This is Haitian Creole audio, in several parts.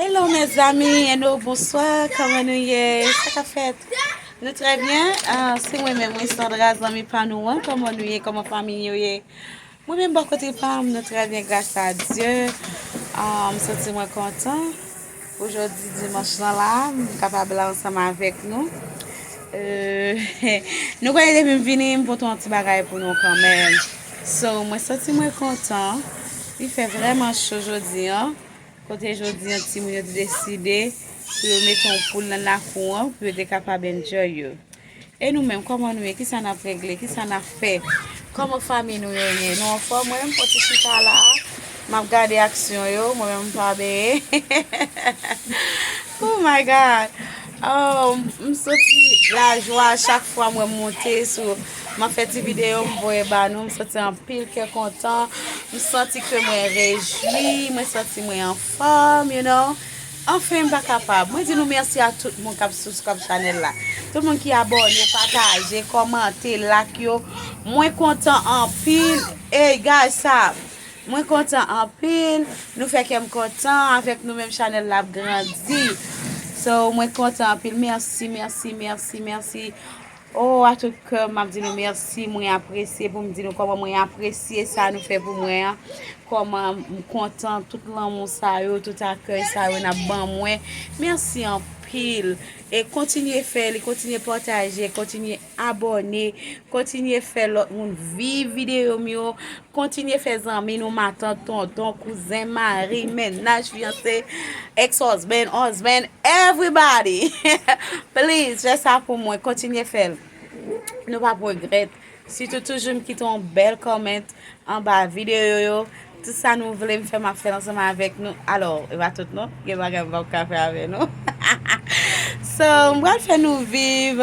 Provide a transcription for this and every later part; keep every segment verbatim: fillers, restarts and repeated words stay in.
Hello mes amis, hello, bonswa, kòman nou ye? Sa k ap fèt? Nou trè byen. Ah, se mwen menm, wi, Sandra, zanmi pa nou an. Kòman nou ye? Kòman fanmi yo ye? Mwen menm bò kote pa m, nou trè byen, gras a Dye. Ah, m santi mwen kontan pou jodi dimanch lan la, m kapab la ansanm avèk nou. Euh, nou konnen depi m vini, m pote yon ti bagay pou nou kanmenm. So, mwen santi mwen kontan. Li fè vrèman cho jodi an. Kote jodi an, timoun yo te deside pou yo mete yon poul nan lakou an, pou yo te kapab enjoy yo. E nou menm, kòman nou ye? Kisa n ap regle? Kisa n ap fè? Kòman fanmi nou yo ye? Nou anfòm? Mwen menm, m pran ti chita la, m ap gade aksyon yo, mwen menm, m pa benyen. Oh my God! Oh, m santi lajwa chak fwa mwen monte sou, m ap fè ti videyo, m voye ba nou, m santi anpil kè kontan, m santi ke mwen rejwi, mwen santi mwen anfòm, you know. Anfen, m pa kapab. Mwen di nou mèsi a tout moun k ap subscribe chanèl la. Tout moun ki abòne, pataje, kòmante, like yo. Mwen kontan anpil. Hey, guys, sa. Mwen kontan anpil. Nou fè kè m kontan. Avèk nou menm, chanèl la ap grandi. So, mwen kontan anpil. Mèsi, mèsi, mèsi, mèsi. Oh, a tout kè, m ap di nou mèsi. Mwen apresye pou m di nou kòman mwen apresye sa nou fè pou mwen an. Kòman m kontan tout lanmou sa yo, tout akèy sa yo n ap ban mwen. Mèsi anpil. E kontinye fè li, kontinye pataje, kontinye abòne, kontinye fè lòt moun viv videyo m yo, kontinye fè zanmi nou, matant, tonton, kouzen, mari, mennaj, fiyanse, ex-husband, husband, everybody. Please, fè sa pou mwen, kontinye fè l. Nou p ap regrèt. Sitou toujou m kite yon bèl comment anba videyo yo. Tout sa nou vle m fè, m ap fè l ansanm avèk nou. Alò, e pa tout non. Gen bagay m p ap ka fè avè nou. So, m pral fè nou viv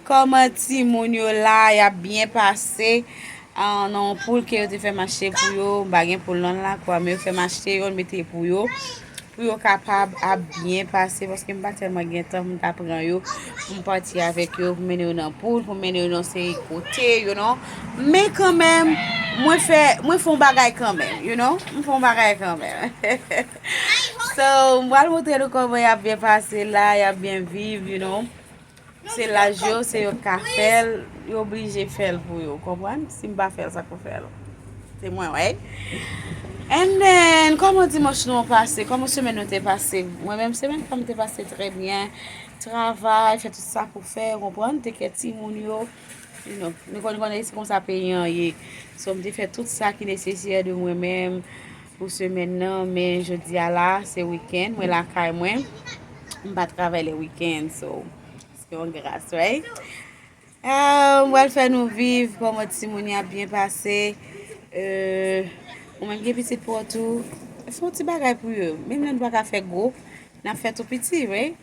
kòman timoun yo la, y ap byen pase. Ah, nan yon poul ke yo te fè m achte pou yo. M pa gen poul nan lakou a, men yo fè m achte yo, mete pou yo. Pou yo kapab ap byen pase, paske m pa tèlman gen tan pou m ta pran yo, pou m pati avèk yo, pou m mennen yo nan poul, pou m mennen yo nan seri kote, you know. Men kanmenm, mwen fè, mwen fè yon bagay kanmenm, you know. M fè yon bagay kanmenm. So, m pral montre nou kòman y ap byen pase la, y ap byen viv, you know. Se laj yo, se yo k ka fè l, yo oblije fè l pou yo, konprann? Si m pa fè l, sa k pou fè l? Se mwen, wi. And then, kòman dimanch nou an pase? Kòman semèn nou te pase? Mwen menm, semèn pa m te pase trè byen. Travay, fè tout sa pou fè, konprann? Te kè timoun yo. You know, nou konn konnen se konsa peyi an ye. So, m te fè tout sa ki nesesè de mwen menm pou semèn nan, men jodi a la, se wikenn, mwen lakay mwen. M pa travay lè wikenn, so. Se yon gras, right? Ah, m pral fè nou viv kòman timoun yo ap byen pase. Euh, ou menm gen pitit pou ou tou, fè yon ti bagay pou yo. Menm lè nou pa ka fè gwo, n ap fè tou piti, right?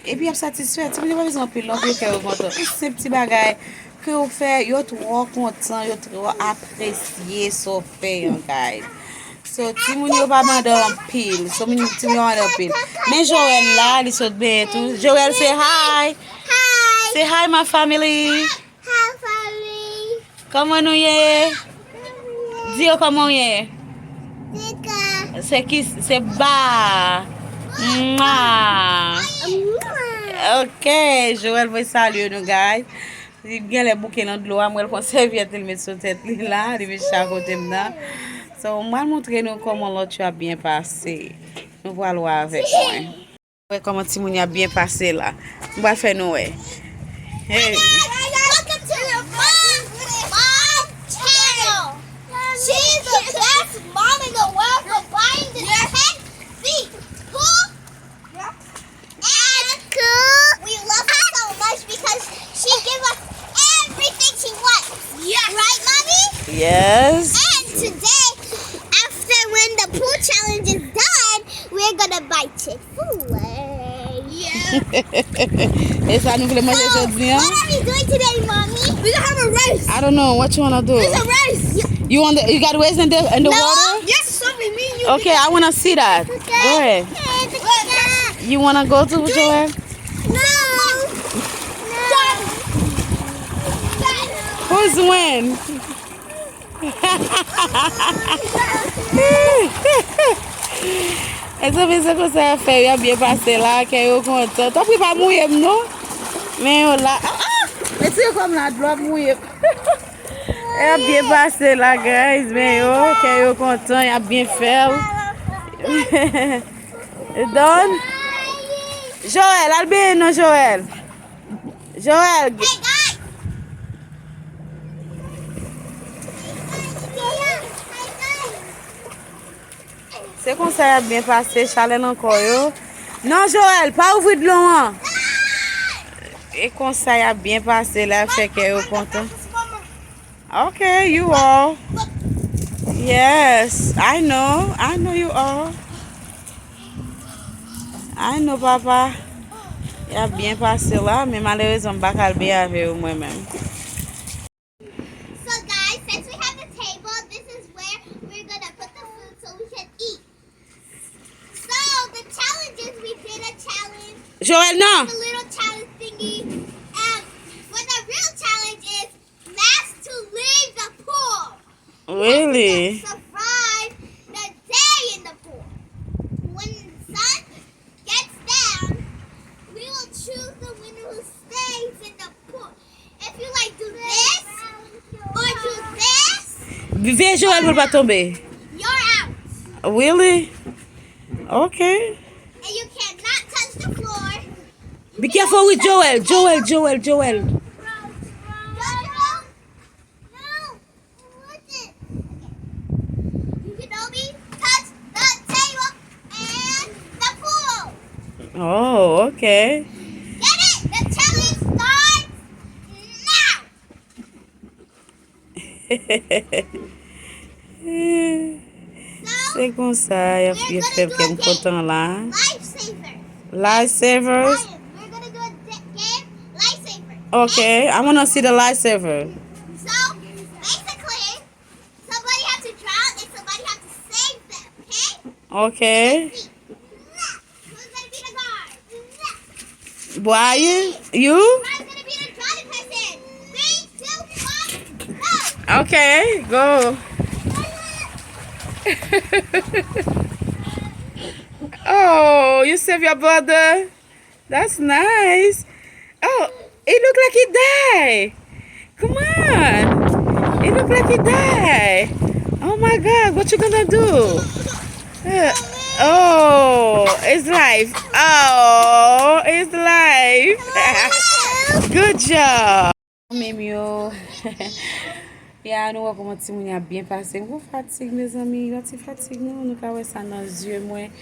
Epi y ap satisfè. Timoun yo pa bezwen anpil non pou yo kè yo kontan. Yon senp ti bagay ke w fè, yo twò kontan, yo twò apresye sa w fè an, guys. So, timoun yo pa mande anpil. So, moun- timoun yo mande anpil. Men Joël la, li sot benyen tou. Joël, say hi. Hi. Say hi, my family. Hi, family. Kòman nou ye? Di yo kòman w ye. Se ki, se ba. Mwa. Ok, Joël voye salye nou, guys. Li genlè bouke nan dlo a, m wè l pran sèvyèt li, l met sou tèt li la, li vin chakote m nan. So, m pral montre nou kòman lòt yo ap byen pase. Nou pral wè avèk mwen. Wè kòman timoun yo ap byen pase la. M pral fè nou wè. Hey. Welcome to the Mom, Mom channel. She's the best mom in the world for buying the ten feet. Who? And we love her so much because she gives us everything she wants. Yes. Right, Mommy? Yes. And today, after when the pool challenge is done, we're gonna buy Chick-fil-A. Yeah. E sa nou vle manje jodi an? What are we doing today, Mommy? We gonna have a race. I don't know. What you wanna do? It's a race. You want the, you got raisin in the, in the water? Yes, Mommy, me and you. Okay, I wanna see that. Go ahead. You wanna go to Joel? No. No. Who's win? Mezanmi, se konsa y ap fè, y ap byen pase la, kè yo kontan. Tanpri pa mouye m non. Men yo la. Ah, ah! Retire kò m la, dlo ap mouye m. Y ap byen pase la, guys. Men yo, kè yo kontan, y ap byen fè l. Don. Joël, al benyen non, Joël. Joël. Se konsa y ap byen pase, chalè nan kò yo. Non, Joël, pa ouvri dlo an. E konsa y ap byen pase la, fè kè yo kontan. Okay, you all. Yes, I know. I know you all. I know, papa. Y ap byen pase la, men malerezman, m pa ka al benyen avè yo mwen menm. So, guys, since we have the table, this is where we're gonna put the food so we can eat. So, the challenge is we did a challenge. Joël, non. The little challenge thingy. Um, but the real challenge is last to leave the pool. Really? Survive the day in the pool. When the sun gets down, we will choose the winner who stays in the pool. If you, like, do this or do this, Veye Joël pou l pa tonbe. You're out. Really? Okay. And you cannot touch the floor. Be careful with Joël. Joël, Joël, Joël. Jojo, no. What is it? You can only touch the table and the pool. Oh, okay. Get it? The challenge starts now. Se konsa y ap fè m kontan la. Life savers. Life savers? Ryan, we're gonna do a di- game, life savers. Okay, I wanna see the life saver. So, basically, somebody have to drown and somebody have to save them, okay? Okay. Who's gonna be the guard? Brian, you? Brian's gonna be the drowning person. Three, two, one, go! Okay, go. Oh, you save your brother? That's nice. Oh, it look like he die. Come on. It look like he die. Oh my God, what you gonna do? Uh, oh, it's life. Oh, it's life. Good job. Menm yo. Ya, nou wè kòman timoun yo ap byen pase. M gon fatig, mezanmi. Yon ti fatig, non. Nou ka wè sa nan zye mwen.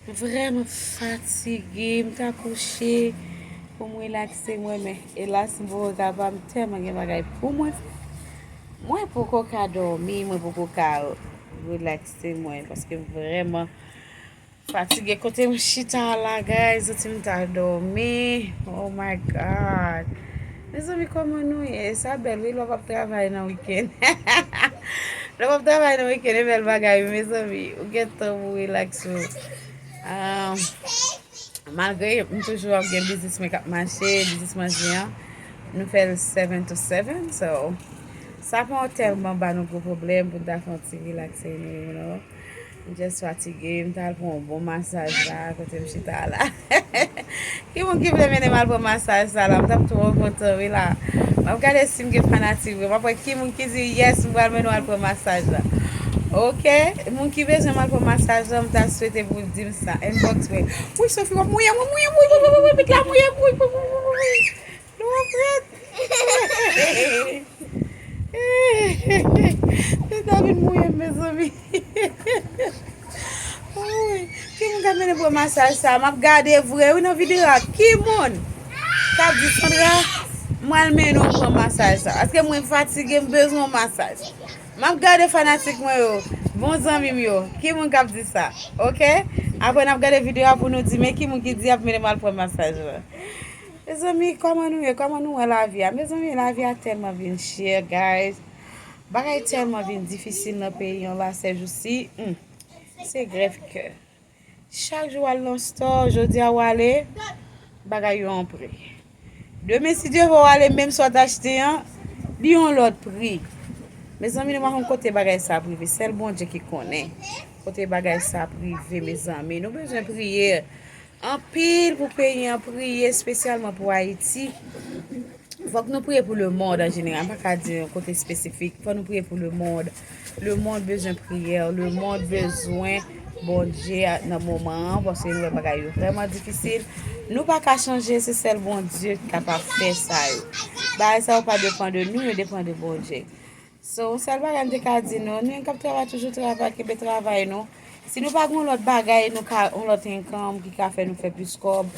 M vrèman fatige. M ta kouche pou m relakse mwen, men elas, m poko kapab. M tèlman gen bagay pou mwen fè. Mwen poko ka dòmi, mwen poko ka relakse mwen, paske m vrèman fatige. Kote m chita la, guys, santi m ta dòmi. Oh my God. Mezanmi, kòman nou ye? Sa bèl, wi, lè w p ap travay nan wikenn. Lè w p ap travay nan wikenn, e bèl bagay, wi, mezanmi. Ou gen tan pou w relaks ou. Ah, malgre m toujou ap gen biznis mwen k ap mache, biznis manje an, nou fè l seven to seven, so, sa pa tèlman ba nou gwo pwoblèm pou n ta fè yon ti relakse nou, you know. M just fatige, m t al pran yon bon masaj la, kote m chita la. Ki moun ki vle mennen m al pran masaj sa la? M t ap twò kontan, wi la. M ap gade si m gen fanatik vre. M ap wè ki moun ki di, "Yes, m pral mennen w al pran masaj la." Oke? Moun ki bezwen m al pran masaj la, m ta swete pou w di m sa. Inbox mwen. Wi, Sophie, w ap mouye m, w ap mouye m, wi, wi, wi, wi, wi, wi, wi, wi, wi, wi, wi, wi, wi. Lè w ap ret. Li ta vin mouye m, mezanmi. Wi, ki moun k ap mennen m pran masaj sa? M ap gade vre, wi, nan videyo a. Ki moun k ap di, "Sandra, m al mennen w pran masaj sa"? Paske mwen fatige, m bezwen yon masaj. M ap gade fanatik mwen yo, bon zanmi m yo. Ki moun k ap di sa? Oke? Apre, n ap gade videyo a pou nou di, men ki moun ki di y ap mennen m al pran masaj la. Mezanmi, kòman nou ye? Kòman nou wè lavi a? Mezanmi, lavi a tèlman vin chè, guys. Bagay tèlman vin difisil nan peyi an la, sèjousi. Hmm. Se grèv kè. Chak jou w al nan store, jodi a w ale, bagay yo an pri. Demen, si Dye vle, w ale, menm sa w t achte an, li yon lòt pri. Mezanmi, nou pa konn kote bagay sa ap rive. Sèl Bondye ki konnen. Kote bagay sa ap rive, mezanmi. Nou bezwen priye anpil pou peyi an, priye espesyalman pou Ayiti. Fòk nou priye pou lemonn an jeneral. M pa ka di yon kote espesifik. Fòk nou priye pou lemonn. Lemonn bezwen priyè. Lemonn bezwen Bondye nan moman an, paske nou wè bagay yo vrèman difisil. Nou pa ka chanje, se sèl Bondye ki kapab fè sa yo. Bagay sa yo pa depann de nou, yo depann de Bondye. So, sèl bagay m te ka di nou, nou menm k ap travay, toujou travay, kenbe travay nou. Si nou pa gen yon lòt bagay, nou ka, yon lòt income ki ka fè nou fè plis kòb,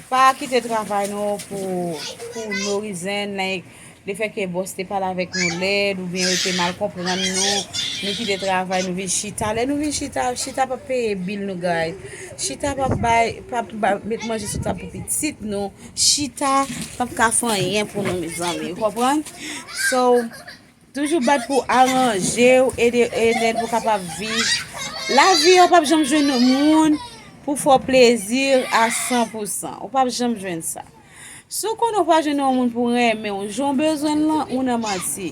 pa kite travay nou pou, pou no reason, like, lefètke bòs te pale avèk nou lèd, oubyen yo te mal konprann nou, nou kite travay, nou vin chita. Lè nou vin chita, chita p ap peye bil nou, guys. Chita p ap bay, p ap ba, met manje sou tab pou pitit nou. Chita p ap ka fè anyen pou nou, mezanmi. Ou konprann? So, toujou bat pou aranje w, ede, ede l pou kapab viv. Lavi a, w p ap janm jwenn moun pou fè w plezi a san pou san. Ou p ap janm jwenn sa. Si w konnen w pa jwenn yon moun pou renmen w, jan w bezwen l lan, ou nan manti.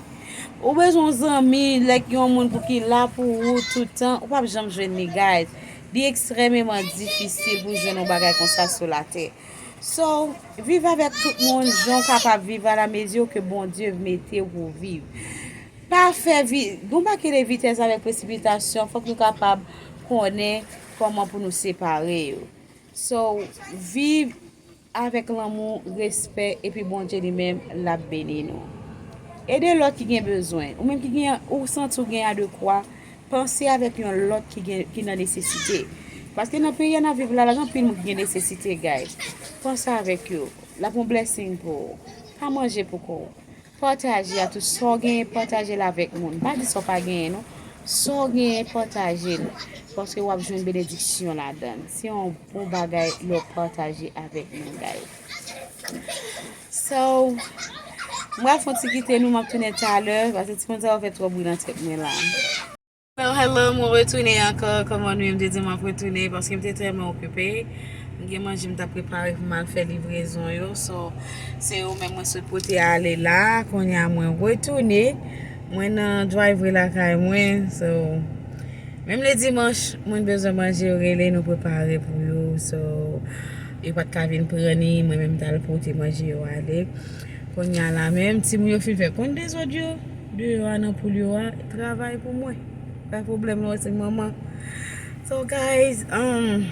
Ou bezwen yon zanmi, like yon moun pou ki la pou ou toutan, ou p ap janm jwenn li, guys. Li ekstrèmeman difisil pou jwenn yon bagay konsa sou latè. So, viv avèk tout moun jan w kapab viv a la mezi ke Bondye mete w pou viv. Pa fè vi, gon pakèt de vitès avèk presipitasyon, fòk nou kapab konnen kòman pou nou separe yo. So, viv avèk lanmou, respè, epi Bondye li menm, l ap beni nou. Ede lòt ki gen bezwen. Ou menm ki gen, ou santi w gen adekwa, panse avèk yon lòt ki gen, ki nan nesesite. Paske nan peyi a n ap viv la, la gen anpil moun ki gen nesesite, guys. Panse avèk yo. L ap yon blessing pou ou. Pa manje pou kò w. Pataje a tou. Sa w genyen, pataje l avèk moun. Pa di sa w pa genyen, non. Sa w genyen, pataje l. Paske w ap jwenn benediksyon ladan l. Se yon bon bagay lè w pataje avèk moun, guys. So, m pral fè yon ti kite nou, m ap tounen talè, paske ti moun sa yo fè twòp bri nan tèt mwen la. Hello, hello, mwen retounen ankò, kòman nou ye? M te di m ap retounen, paske m te tèlman okipe. M gen manje m t ap prepare pou m al fè livrezon yo, so, se yo menm mwen sot pote ale la, kounye a mwen retounen, mwen nan driveway lakay mwen, so, menm le dimanch, moun bezwen manje, yo rele, nou prepare pou yo. So, yo pa t ka vin pran ni, mwen menm m t al pote manje yo ale. Kounye a la menm, timoun yo fin fè konn dezòd yo, deyò a nan poul yo a, travay pou mwen. Pa pwoblèm non, se manman. So, guys, um,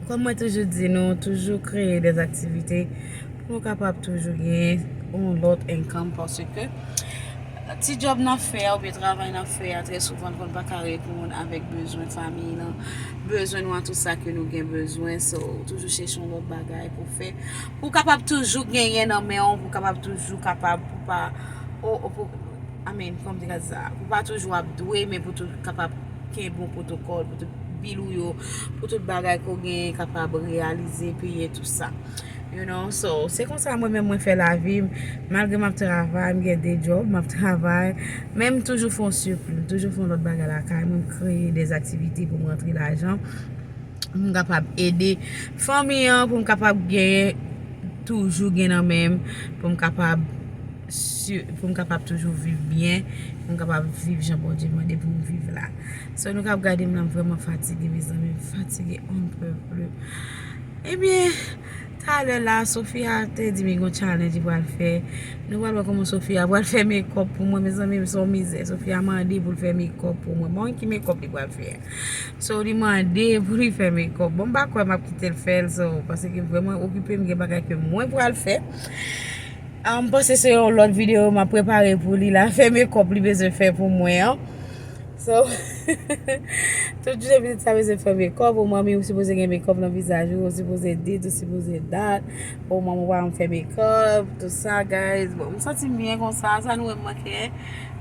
kòm mwen toujou di nou, toujou kreye de aktivite pou nou kapab toujou gen yon lòt income, paske ti djòb n ap fè a oubyen travay n ap fè a, trè souvan n konn pa ka reponn avèk bezwen fanmi nan, bezwen nou an, tout sa ke nou gen bezwen. So, toujou chèche yon lòt bagay pou fè, pou w kapab toujou genyen nan men w, pou w kapab toujou kapab, pou pa, o, o, pou, I mean, kòm te ka di sa, pou pa toujou ap dwe, men pou tou kapab kenbe yon pwotokòl, pou tout bil ou yo, pou tout bagay ke w genyen kapab reyalize, peye tou sa. You know, so, se konsa mwen menm mwen fè lavi m. Malgre m ap travay, m gen de djòb, m ap travay, men m toujou fè yon sipli, m toujou fè yon lòt bagay lakay mwen, m kreye de aktivite pou m rantre lajan, pou m kapab ede fanmi an, pou m kapab genyen, toujou gen nan men m, pou m kapab, si, pou m kapab toujou viv byen, pou m kapab viv jan Bondye mande pou m viv la. So, nou k ap gade m la, m vrèman fatige, mezanmi, m fatige, on ne peut plus. Ebyen, talè la, Sofia te di m li gon challenge li pral fè. Nou pral wè kòman Sofia pral fè makeup pou mwen, mezanmi, m se yon mizè. Sofia mande pou l fè makeup pou mwen. Bon, ki makeup li pral fè? So, li mande pou li fè makeup. Bon, m pa kwè m ap kite l fè l, so, paske vrèman okipe, m gen bagay ke mwen pral fè. Ah, m panse se yon lòt videyo m ap prepare pou li la. Fè makeup li bezwen fè pou mwen an. So, tout jounen pitit sa bezwen fè makeup, ou manmi ou sipoze gen makeup nan vizaj ou, ou sipoze dit, ou sipoze dat, ou manman ou pa janm fè makeup, tout sa, guys. Bon, m santi m byen konsa, sa nou wè m manke,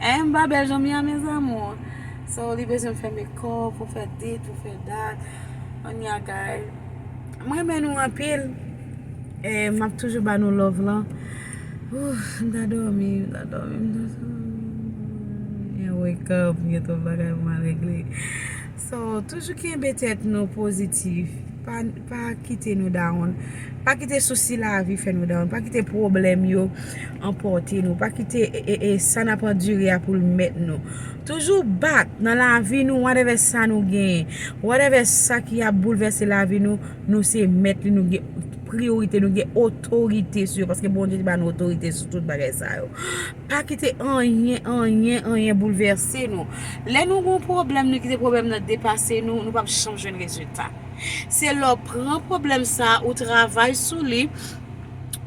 en? M pa bèl jan m ye a, mes amours. So, li bezwen fè makeup, pou fè dit, pou fè dat. Ann ya, guys. M renmen nou anpil. E m ap toujou ba nou love lan. Ouf, m ta dòmi, m ta dòmi, m ta dòmi. Wake up, m gen twòp bagay pou m al regle. So, toujou kenbe tèt nou pozitif. Pa, pa kite nou down. Pa kite sousi lavi fè nou down. Pa kite pwoblèm yo anpòte nou. Pa kite e, e, e, sa n ap andire a pou l mèt nou. Toujou bat nan lavi nou, whatever sa nou genyen. Whatever sa ki ap boulvèse lavi nou, nou se mèt li, nou gen priyorite, nou gen otorite sou yo, paske Bondye te ba nou otorite sou tout bagay sa yo. Pa kite anyen, anyen, anyen boulvèse nou. Lè nou gen yon pwoblèm, nou kite pwoblèm nan depase nou, nou p ap janm jwenn rezilta. Se lè w pran pwoblèm sa, ou travay sou li,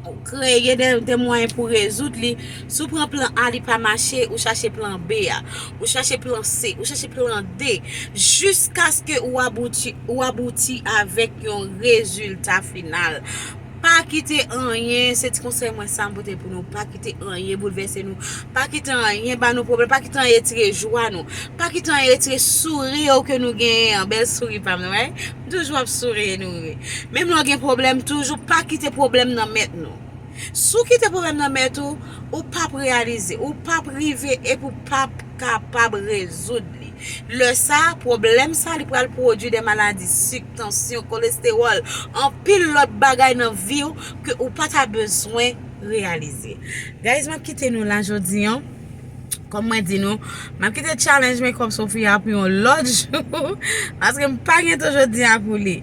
ou kreye de, de mwayen pou rezoud li. Si w pran plan A, li pa mache, ou chache plan B a, ou chache plan C, ou chache plan D, jiskaske ou abouti, ou abouti avèk yon rezilta final. Pa kite anyen, se ti konsèy mwen sa m pote pou nou. Pa kite anyen boulvèse nou. Pa kite anyen ba nou pwoblèm. Pa kite anyen retire jwa nou. Pa kite anyen retire souri ke nou genyen an. Bèl souri pa m nan, wi. M toujou ap souri nou ri. Menm lè w gen pwoblèm, toujou pa kite pwoblèm nan mèt nou. Si w kite pwoblèm nan mèt ou, ou p ap reyalize, ou p ap rive epi ou p ap kapab rezoud li. Lè sa, pwoblèm sa, li pral pwodui de maladi sik, tansyon, kolestewòl, anpil lòt bagay nan vi w ke ou pa ta bezwen reyalize. Guys, m ap kite nou la jodi an. Kòm mwen di nou, m ap kite challenge Makeup Sophia pou yon lòt jou. Paske m pa gen tan jodi a pou li.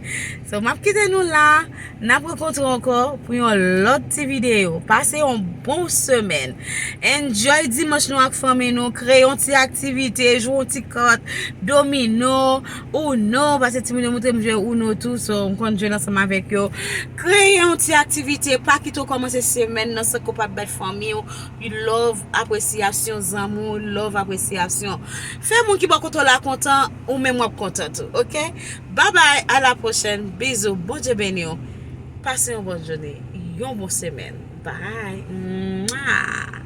So, m ap kite nou la. N ap rankontre ankò pou yon lòt ti videyo. Pase yon bon semèn. Enjoy dimanch nou ak fanmi nou. Kreye yon ti aktivite, jwe yon ti kat, domino, uno, paske timoun yo montre m jwe uno tou, so m konn jwe l ansanm avèk yo. Kreye yon ti aktivite, pa kite w kòmanse semèn nan san ke w pa bat fanmi w. Love, apresyasyon, zanmi w, love, apresyasyon. Fè moun ki bò kote w la kontan, ou menm w ap kontan tou, oke? Babay, a la pwochèn, bizou, Bondye beni w. Pase yon bòn jounen, yon bon semèn. Bye. Mwa.